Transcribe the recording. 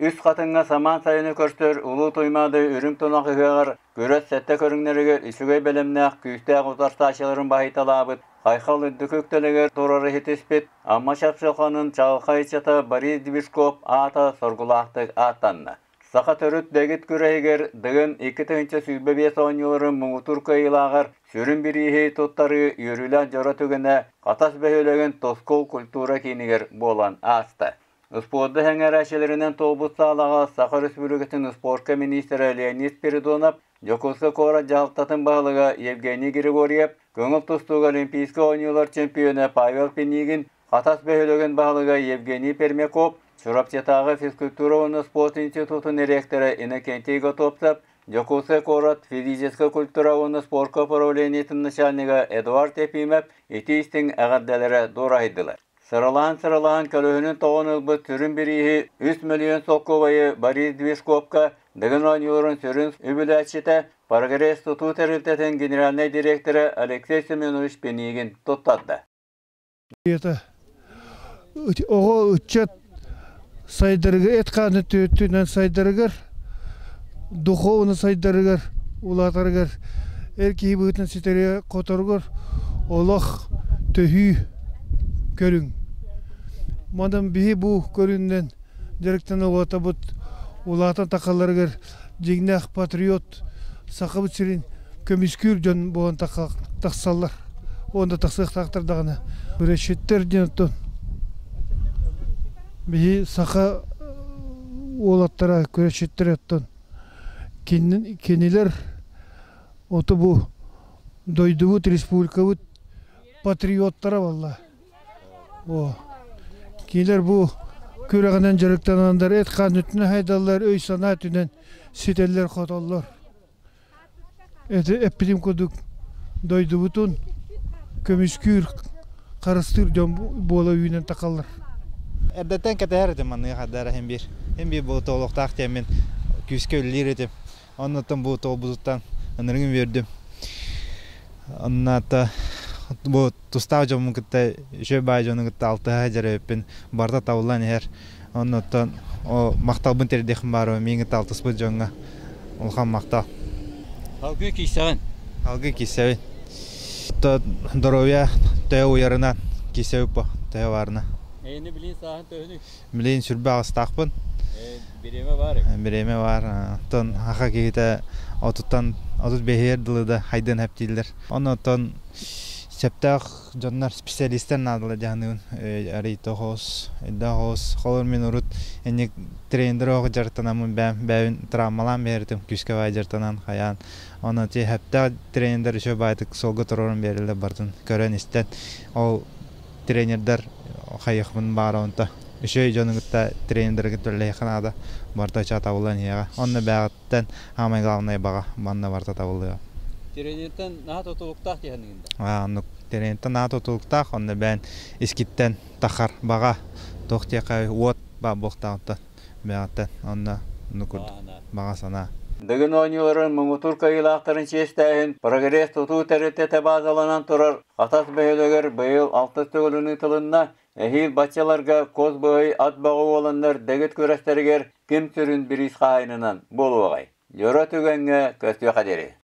Үс Хатыҥҥа самаан сайыны көрсөр Улуу Туймаада үрүҥ тунах ыһыаҕар күрэс сэттэ көрүҥнэригэр үчүгэй бэлэмнээх күүстээх утарсааччыларын баһыйталаабыт Айхал үрдүкү үктэлигэр турары ситиспит Амма Чапчылҕанын чаҕылхай ыччата Борис Движков аата соргулаахтык ааттанна. Саха төрүт дэгит күрэһигэр Дыгын 2025 оонньууларын муҥутуур кыайыылааҕар сүрүн бирииһи туттарыы үөрүүлээх дьоро түгэнэ Хатас бөһүөлэгин Тускул культура киинигэр буолан ааста. Спорду сэҥээрээччилэринэн туолбут саалаҕа Саха Өрөспүүбүлүкэтин спорка миниистирэ Леонид Спиридонов, Дьокуускай куорат дьаһалтатын баһылыга Евгений Григорьев, көҥүл тустууга Олимпийскай оонньуулар чемпиона Павел Пинигин, Хатас бөһүөлэгин баһылыга Евгений Пермяков, Чурапчытааҕы физкультура уонна спорт институтун дириэктэрэ Иннокентий Готовцев, Дьокуускай куорат физическэй культура уонна спорка управлениетын начальнига Эдуард Ефимов итии-истиҥ эҕэрдэлэрэ дуораһыйдылар. Сыралаан-сыралаан көлөһүнүн тоҕон ылбыт сүрүн бирииһи үс мөлүйүөн солкуобайы Борис Движковка Дыгын оонньууларын сүрүн үбүлээччитэ, Прогресс тутуу тэрилтэтин генеральнай дириэктэрэ Алексей Семенович Пинигин туттарда. Оҕо ыччат сайдарыгар, эт-хааны өттүнэн сайдарыгар, духовно сайдарыгар, улаатарыгар, эр киһи быһыытынан ситэри хоторугар олох төһүү көрүҥ. Манан биһи бу көрүҥүнэн дьарыктана улаатабыт, улаатан тахалларыгар дьиҥнээх патриот, Сахабыт сирин көмүскүүр дьон буолан тахсаллар. Уонна тахсыахтаахтар даҕаны. Күрэсчиттэр диэн оттон биһи саха уолаттара күрэсчиттэр оттон кинилэр ото бу дойдубут республикабыт патриоттара буолла. О кинилэр бу күрэҕинэн дьарыктананнар эт-хаан өттүнэн хайдаллар, өй-санаа өттүнэн ситэллэр-хотоллор. Эти эппитим курдук дойдубутун көмүскүүр, харыстыыр дьон буола үүнэн тахаллар. Эрдэттэн кэтэһэр этим манныга хардара иһин биир. Иһин биир бу туолуохтаах диэммин күүскэ үлэлиир этим. Оннуттан бу туолбутуттан ынырыгын үөрдүм. Онната бу тустаах дьоммун кытта үчүгэй баай дьону кытта алтыһа сылдьар эбиппин. Барыта табыллан иһэр. Оннуттан махталбын тиэрдиэхпин баарым миигин кытта алтыспыт дьоҥҥо улахан махтал. Салгыы киирсэҕин? Салгыы киирсэбин. Здоровье төһө уйарынан киирсэбит бо төһө баарына. Эйини билин сааһын төһөнүй? Билин сүрбэ аҕыстаахпын. Бириэмэ баар. Бириэмэ баар. Оттон аха киһитэ отуттан отут бэһиэр дылы да хайдыан хэптииллэр. Оннуттан сөптөөх дьоннор специалистар наадалар дьаһаныыбын арыйтоҕос өйдөөх холор мин урут инник тренер оҕо дьарыктанаммын бэйэм бэйэбин травмалаан биэритим күүскэ баай дьарыктанан хайаан онно ти сөптөөх тренердэр үчүгэй баайтык суолга туруоран биэрэллэр барытын көрөн истэн ол тренердэр хайыахпын баара онто үчүгэй дьону кытта тренердэргэ кытта үлэлэһиэххэ наада барыта табыллан иһиэҕэ онно бэйэҕиттэн Самое главное баҕа манна барыта табыллыа. Тренертэн наһаа тутулуктаах диэхиниҥ да? Аа, оннук тренертэн наһаа тутулуктаах, онно бэйэн искиттэн тахар баҕа, туох диэххэ уот баа буолуохтааҕыттан бэйэҕиттэн онно оннук курдук баҕа санаа. Дыгын оонньууларын муҥутуур кыайыылаахтарын чиэстээһин Прогресс тутуу тэрилтэтэ баазаланан турар Хатас бөһүөлэгэр быйыл алтыс төгүлүн ыытылынна. Эһиил баччаларга кос быһый ат бөҕө уоланнар дэгит күрэстэригэр ким сүрүн бириис хаһаайынынан буолуоҕай? Дьоро түгэҥҥэ көстүөххэ диэри.